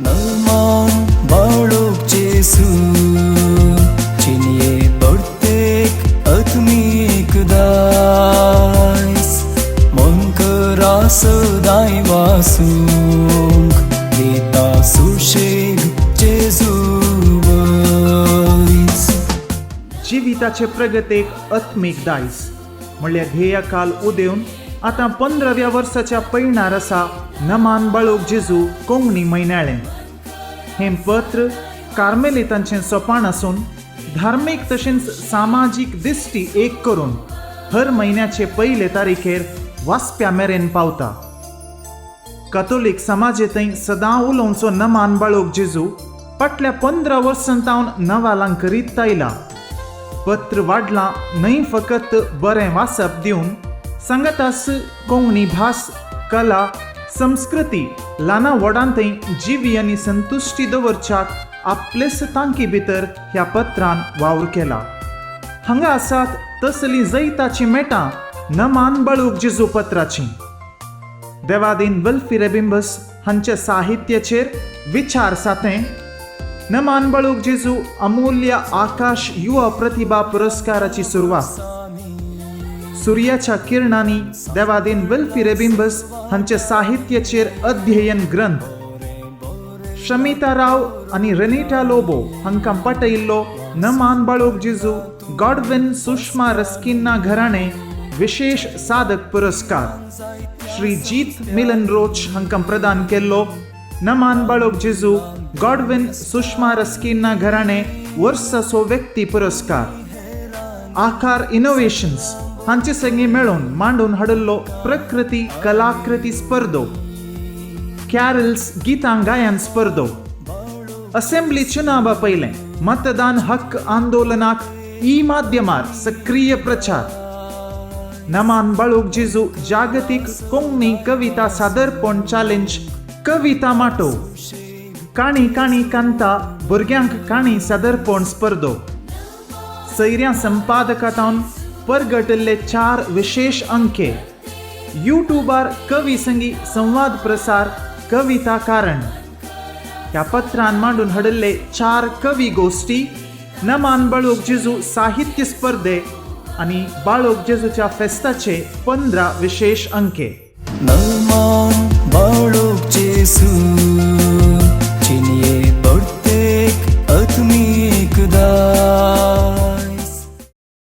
नमान बाळूक जेजू चिनये प्रत्येक आत्मीक दायज मन करा सदांय वासूंक दिता सुशेग जेजू वयस. जिविताचे प्रगतेक आत्मीक दायज म्हणल्यार ध्येया काल उदेवन आतां 15व्या वर्साच्या पयणार आसा नमान बाळूक जेजू कोंकणी म्हयन्याळें. हें पत्र कार्मेलितांचें सोपाण आसून धार्मीक तशेंच सामाजीक दिश्टी एक करून हर म्हयन्याचे पयले तारीखेर वाचप्या मेरेन पावता. कथोलीक समाजेंतय सदां उलोवचो नमान बाळूक जेजू फाटल्या 15 वर्सां तावन नवालां करीत आयला. पत्र वाडलां न्हय फकत बरें वाचप दिवन, सांगातास कोंकणी भास, कला, संस्कृती ल्हाना व्हडांतय जिवी आनी संतुश्टी दवरच्याक आपलेच तांकी भितर ह्या पत्रान वावर केला. हांगा आसात तसलीं जैताचीं मेटां नमान बाळूक जेजू पत्राचीं. देवादीन वल्फी रेबिंबस हांच्या साहित्याचेर विचार सातें, नमान बाळूक जेजू अमूल्य आकाश युवा प्रतिभा पुरस्काराची सुरवात, सुर्याच्या किरणांनी देवादीन विल्फी रेबिंबस हांच्या साहित्याचेर अध्ययन ग्रंथ, शमिता राव आनी रेनिटा लोबो हांकां पटयिल्लो नमान बाळूक जेजू गॉडविन सुषमा रस्किन्ना घराणे विशेष साधक पुरस्कार, श्री जीत मिलन रोच हांकां प्रदान केल्लो नमान बाळूक जेजू गॉडविन सुषमा रस्किन्ना घराणे वर्साचो व्यक्ती पुरस्कार, आकार इनोव्हेशन्स हांचे संगी मेळून मांडून हाडिल्लो प्रकृती कलाकृती स्पर्धो, कॅरल्स गितां गायन स्पर्धो, असेंब्ली चुनावा पयलें मतदान हक्क आंदोलनाक ई माध्यमार सक्रीय प्रचार, नमान बाळूक जेजू जागतीक कोंकणी कविता सादरपण चॅलेंज कविता माटो, काणी काणी कांता भुरग्यांक काणी सादरपण स्पर्धो, सैऱ्या संपादकातावन परगटिल्ले चार विशेष अंके, युट्यूबार कवी संगी संवाद प्रसार कविता कारण, ह्या पत्रान मांडून हाडिल्ले चार कवी गोश्टी, नमान बाळूक जेजू साहित्य स्पर्धे आनी बाळूक जेजूच्या फेस्ताचे 15 विशेष अंके. नमान बाळूक जेजू चिनये प्रत्येक आत्मीक दायज.